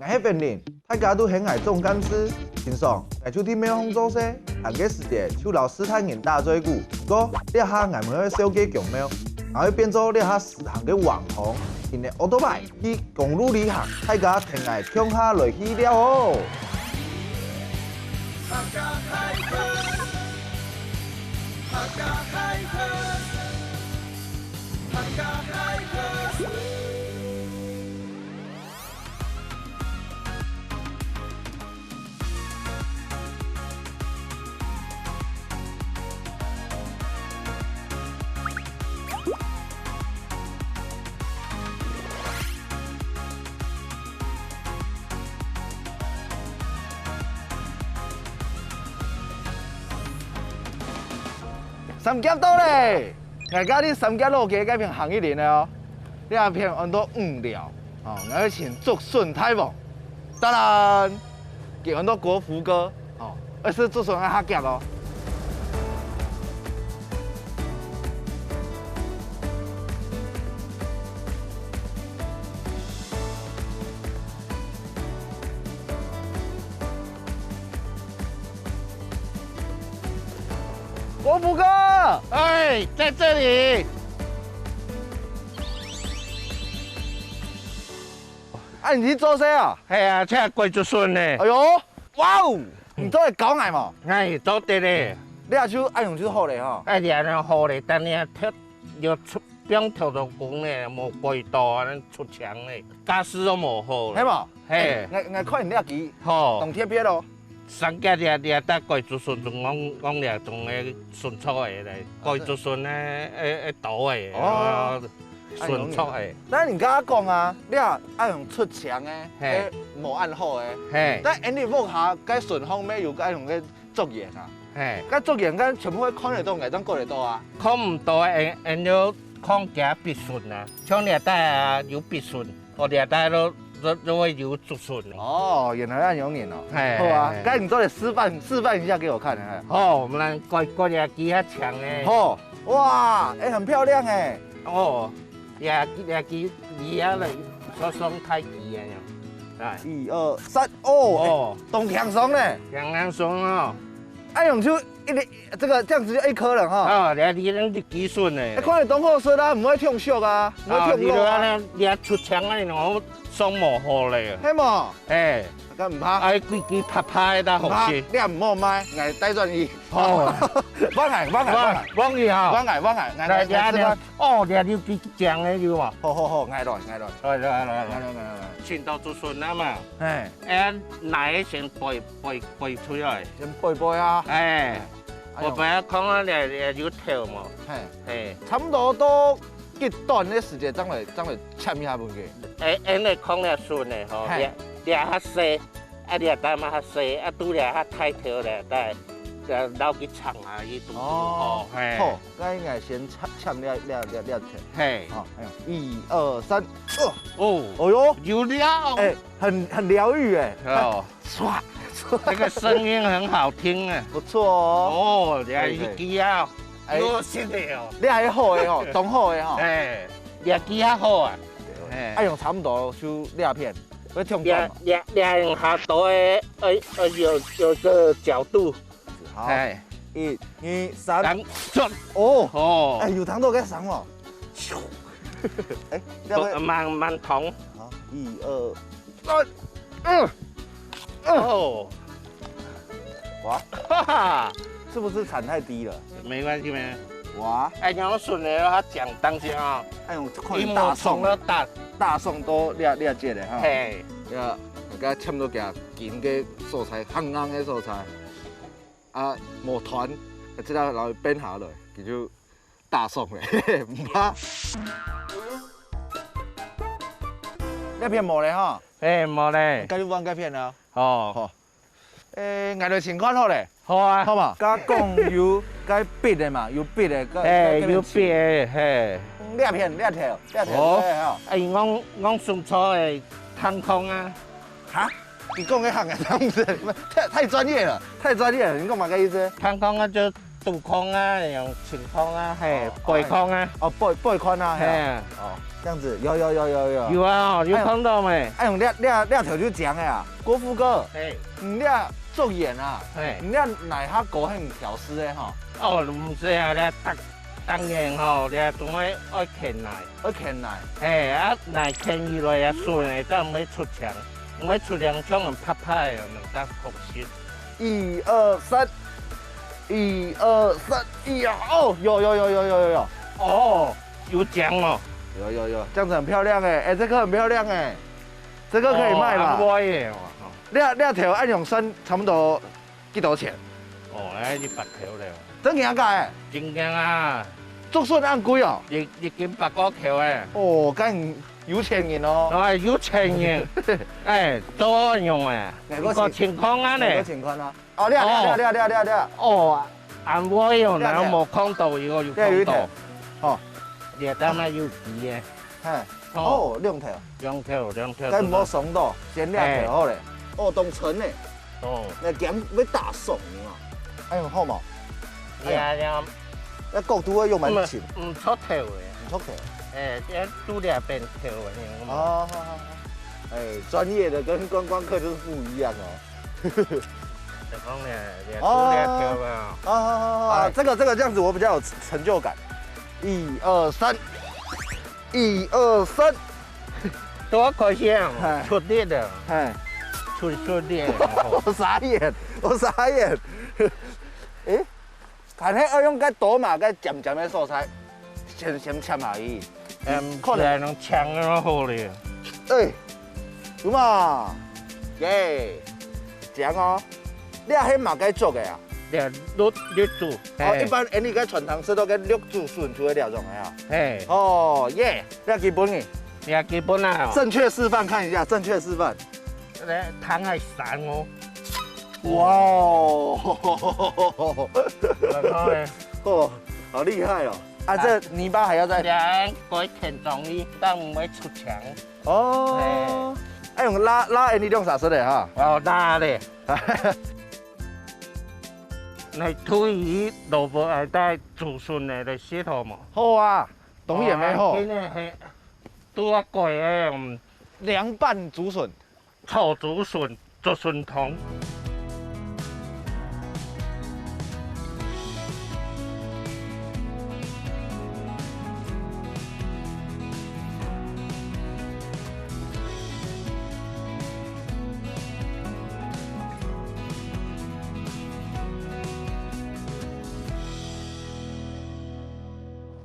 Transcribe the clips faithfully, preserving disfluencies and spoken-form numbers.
𠊎係Wenlin，大家都喊𠊎總幹事。平常，𠊎就在廟項做事，閒个時節就摎序大人打嘴鼓。毋過，這下𠊎毋會守該宮廟，𠊎會變做這下時行个網紅，騎个奧多拜去公路旅行，大家跈𠊎共下來去尞哦！三峽到咧！ 𠊎家在三峽老街該片行一輪个哦，這片安到五寮，哦，𠊎愛尋竹筍大王。當然，佢安到國福哥，哦，愛食竹筍愛較遽哦。 國福哥！哎，在這裡。啊，你去做事啊？係啊，這割竹筍呢。哎喲，哇哦，你做得教𠊎無？哎，做得咧。你也就愛用就好咧吼。哎，你恁樣好咧，但你啊，特有出，放頭頭工咧，無軌道啊，出牆咧，家私都無好咧。係無？係。哎，𠊎，𠊎看你這支，吼。當特別哦。 三甲這，這搭該竹筍種，講，講這種个筍草个咧，該竹筍个，會，會多个，哦。哦，筍草个。但係人家講啊，你啊，愛用出牆个，嘿。會無恁好个。嘿。但恁樣屋下，該筍項乜有該種个竹園啊。嘿。該竹園，該全部會看得到，𠊎正割得到啊。看毋到个，恁，恁樣看佢必筍啊，像這搭啊，有必筍。 哦，這帶都，都，都會有竹筍呢。哦，原來恁樣哦。嘿，好啊，嘿，嘿。該你做得示範，示範一下給我看，嘿。好，我們來割，割一支較長的。好，哇，哎，很漂亮哎。哦，這，這支你也來，雙雙太極啊，來。一二三，哦，哦。哎，當輕鬆呢。當輕鬆哦。哎，用手一粒，這個這樣子就一顆了哈。哦，這，你，你技術呢？哎，看你當好食啊，毋會忒俗啊，毋會忒老啊。哦，你就恁樣，你也出牆啊，你 上無好咧。係無？哎。該毋怕。哎，規規拍拍个，好食。毋怕，你也毋好賣，𠊎帶轉去。好。放下，放下，放下。放下哈。放下，放下，𠊎，來，來，來，來，來。哦，這就幾靚个有無？好，好，好，𠊎來，𠊎來。來，來，來，來。𠊎來，𠊎來，𠊎來。尋到竹筍了嘛。哎。哎，拿个先掰，掰，掰出來。先掰掰啊。哎。哎喲。我本來看看這，這有頭無？嘿。嘿。差不多到幾短个時間，正來，正來 切一下分佢。哎，恁樣講了順个吼，嘿。這，這較細，啊，這搭嘛較細，啊，拄了較大條了，再，再撈去長啊，去煮煮吼，哦，嘿。好，該應該先切，切了，了，了，了切。嘿。好，哎喲，一二三，呃。哦。哦喲。有料。哎，很，很療癒哎。哦。唰，唰。這個聲音很好聽啊。不錯哦。哦，這一支啊，可以，可以。哎。有識的哦。你還好的哦，當好的哦。哎。 這支較好啊。嘿。啊，用差不多就這片，會忒短嘛。這，這，這用較多个，呃，呃，有，有個角度。好，嘿。一、二、三。三，轉。哦，哦。哎，有聽到該聲哦。咻。哎，這樣會，慢，慢動。好，一二三。嗯，嗯。哦。 哇，哈哈，是不是產太低了？沒關係，沒關係。哇，哎，你要順的話講當心啊，哎喲，看大宋，一摸蟲都大。大宋都了，了解了哈。嘿。呀，我剛才差不多給他緊个所在，很硬个所在，啊，無斷，啊，這條然後變下來，佢就大宋了，毋怕。這片無了哈。哎，無了。該就換該片了。哦。好。 誒，𠊎來尋看好咧。好啊。好嘛？剛講有該筆个嘛，有筆个，該，哎，該，該有筆个，嘿。嗯，這片，這條，這條，哦。對，吼。哎，講，講順手个，探空啊。哈？你講个行个，太，太專業了，太專業了，你講麼个意思？探空啊，就肚空啊，用清空啊，嘿，哦，背空啊。哦，背，背空啊，嘿。嘿。哦，這樣子，有，有，有，有，有。有啊，有看到沒？哎，用這，這，這頭就講的啊，國富哥，嘿。你這做眼啊，嘿。你這哪下高興調試的哈？哦，毋係啊，這當，當然吼，這總愛，愛牽來。愛牽來。嘿，啊，來牽起來啊，順的，但毋會出牆，毋會出牆，像人拍拍的，能當好食。一二三，一二三，哎呀，哦，有有有有有有有，哦，有獎哦。有有有，這樣子很漂亮哎，哎，這個很漂亮哎，這個可以賣吧？哦，還可以哦。你你頭愛用算差不多幾多錢？哦，哎，一百條了。真的假的？真的啊。竹筍恁貴哦？一，一斤百個條哎。哦，該有錢人哦。哎，有錢人，哎，做用哎，哎，我是，一個情況啊呢。一個情況啊。 哦，這，哦。這，這，這，這，這。哦，恁會哦，這，這。然後無看到一個有看到。這有一條。哦。這當然有機的。嘿。哦。哦，兩條。兩條，兩條。該毋好傷到，先兩條好咧。嘿。哦，當純呢。哦。該鹹會打爽啊。哎呦，好無？哎呀，哎呀。這角度要用蠻緊。毋，毋出頭的。毋出頭。哎，這拄這邊頭的。哦，好，好，好。哎，專業的跟觀光客就是不一樣哦。 就講咧，這哦。這條啊。啊，啊，啊，啊，哎。這個，這個這樣子我比較有成就感。一二三，一二三。多開心啊，嘿。出力的，嘿。出，出力的。我傻眼，我傻眼。誒，看起來愛用該刀嘛，該尖尖的所在，先，先切下去。嗯，可能。來用槍就好咧。誒，有嘛？耶。 講哦，你係麼个竹个啊？這綠，綠竹，哦，嘿。一般𠊎等个傳統食到个綠竹筍就係這種个啊。嘿。哦，耶，這基本个。這基本啊，哦。正確示範看一下，正確示範。來，糖還散哦。哇哦！然後呢？哦，好厲害哦！啊，這泥巴還要再，這樣改天中醫，但毋會出牆。 哦，嘿。愛用拉，拉𠊎等兩儕食个哈。哦，拉咧。來，推魚蘿蔔愛帶竹筍个來食好無？好啊，當然愛好。哦，今日係拄好過个，嗯，涼拌竹筍。炒竹筍。 竹筍湯。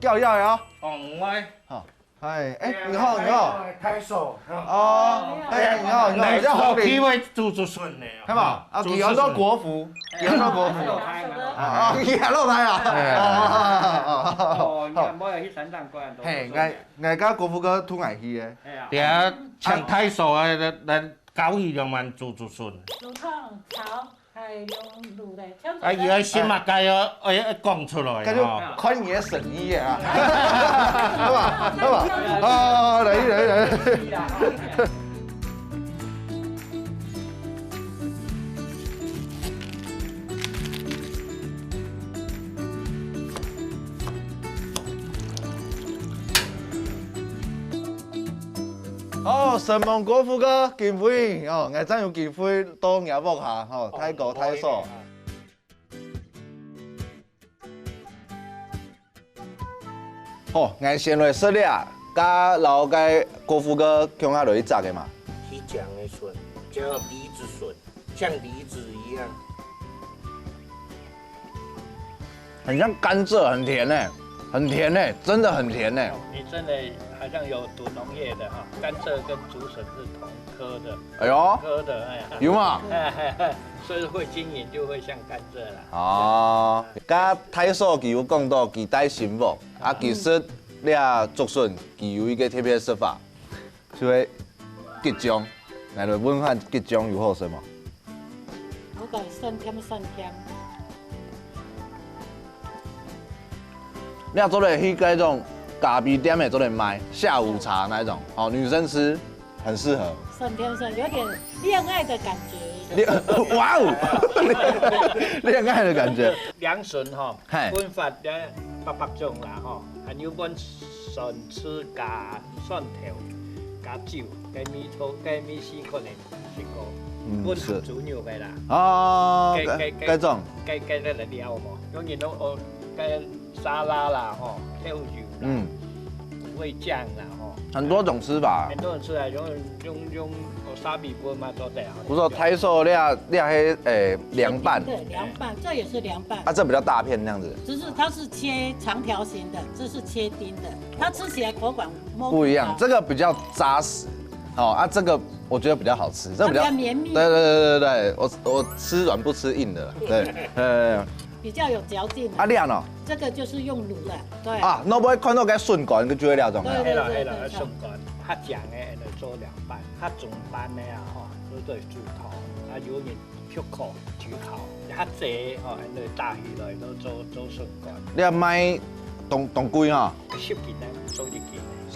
叫一下呀。哦，毋會。好。 嗨，哎，你好，你好。大嫂。哦，哎，你好，你好，你好，你好。大嫂，你會煮竹筍个哦。係嘛？啊，煮竹筍。佢安到國父，佢安到國父。啊，佢安到大啊。哎。哦，哦，哦，哦，哦。哦，你看，我有去山上過，都嘿，做得。𠊎，𠊎家國父哥同𠊎去个。哎呀。等下請大嫂來，來，來教佢仰般煮竹筍。竹筒炒。 哎，用滷个，像啊，佢愛食麼个哦，愛，愛講出來哦。該就看你个誠意啊。好吧，好吧。啊，來，來，來。哦，承蒙國富哥經費，哦，𠊎正有機會 到若屋下，吼，大哥大嫂。好，𠊎先來食了，該摎該國富哥共下來一隻个嘛。去講个筍，叫梨子筍，像梨子一樣。 很像甘蔗，很甜欸，很甜欸，真的很甜欸。你真的好像有讀農業的哈，甘蔗跟竹筍是同科的，哎呦，科的，哎。有嘛？所以會經營就會像甘蔗啦。哦，剛剛大嫂佢有講到佢帶新屋，啊，其實這竹筍佢有一個特別的食法。 就係桔醬。來，來問看桔醬有好食無？我講酸甜酸甜。你做得去該種咖啡店也做得賣，下午茶那一種，哦，女生吃很適合。算天算，有点恋爱的感觉。戀，哇哦，戀愛的感覺。涼筍吼，嘿。分法咧八百種啦吼，還有分蒜絲加蒜頭、加酒、加米醋、加米絲可能食過，嗯，分合煮肉个啦。哦，該，該，該，該種。該，該，該个料吼，有人都哦，該沙拉啦吼，豆油啦，嗯。 五味醬啦，吼。很多種吃法。很多種吃法，用，用，用wasabi分嘛，做得啊。不是，大嫂，你啊，你啊，迄，诶，涼拌。对，涼拌，这也是涼拌。啊，这比較大片那樣子。只是它是切长条形的，这是切丁的，它吃起来口感摸不一样，这个比较扎实，哦，啊，这个我觉得比较好吃，这个比较，它比较绵密。对，对，对，对，对，我，我吃软不吃硬的，对，对，对，对。比较有嚼劲。啊，你啊喏？这个就是用卤的，对。啊，你会看到个瞬间，就会了解。对，对，对，係啦，係啦，对，对。瞬間，較靚个，來做涼拌，較中班个啊，吼，都做煮湯，啊，有人出口，煮好，較濟，吼，來打起來，都做，做瞬間。你啊賣當，當貴吼？十斤呢，做一斤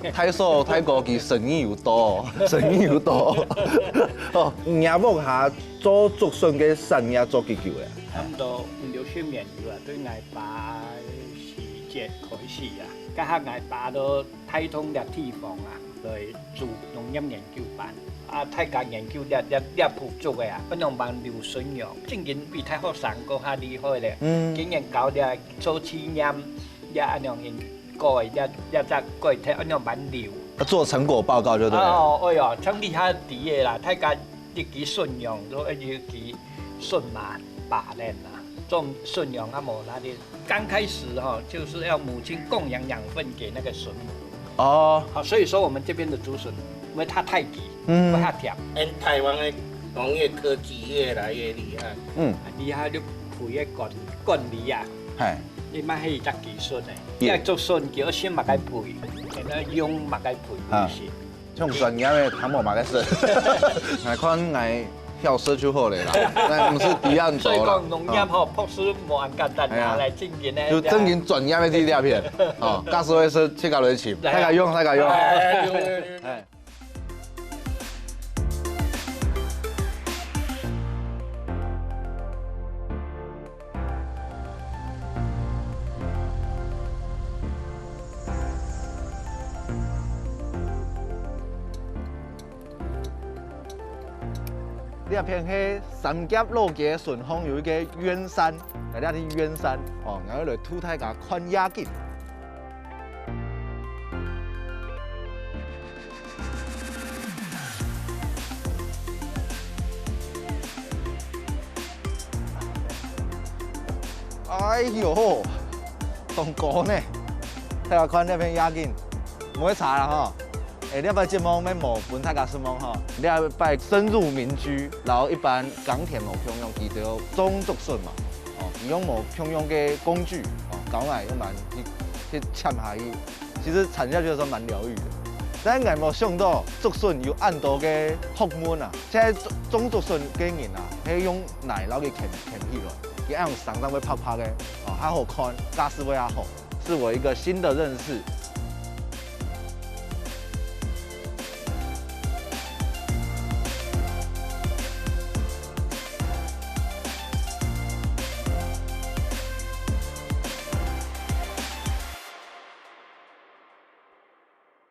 呢。大嫂，大哥佢生意有多，生意有多。哦，你啊屋下做竹筍个產業做幾久咧？差不多五六十年有啊，對𠊎爸時節開始啊，該下𠊎爸都 台東這地方啊，來做農業研究班。啊，大家研究這，這，這部族个啊，恁樣辦留筍樣，正經比大學生閣較厲害咧。嗯。竟然搞這做試驗，這恁樣个，這，這隻个體恁樣辦留。做成果報告就對了。哦，哎喲，真厲害个啦，大家一支筍樣，都一支筍嘛，把人啊，種筍樣啊，無那裡 剛開始哈，就是要母親供養養分給那個筍母。哦。好，所以說我們這邊的竹筍，因為它太低，嗯。不會太甜。嗯，台灣的農業科技越來越厲害。嗯。厲害就培个管，管理啊。嘿。你買迄隻技術呢，耶。要竹筍叫先麼个培，然後用麼个培，啊。不行。 像專業个，談無麼个事。𠊎看𠊎曉食就好咧啦，𠊎毋係知恁多啦。所以講農業吼，博士無恁簡單，哎呀，拿來正經个，就正經專業个這片，哦，假使會食，自家來尋，來啊。自家用，自家用。哎，對，對，對。哎。 這片係三峽老街順風有一個圓山，來這裡圓山，哦，𠊎愛來渡大家看夜景。 哎喲，當高呢！大家看這片夜景，毋會差啦吼。欸，這擺節目乜無分大家失望吼。這擺深入民居，然後一般耕田無共樣，佢就種竹筍嘛。哦，佢用無共樣个工具，哦，搞來用蠻去，去插下去。 其實產下去的時候蠻療癒的。但𠊎無想到竹筍有恁多个學問啊！現在種，種竹筍个人啊，係用泥摎佢墾，墾起來，佢恁樣生長會白白个，哦，還好看，價值會還好，是我一個新的認識。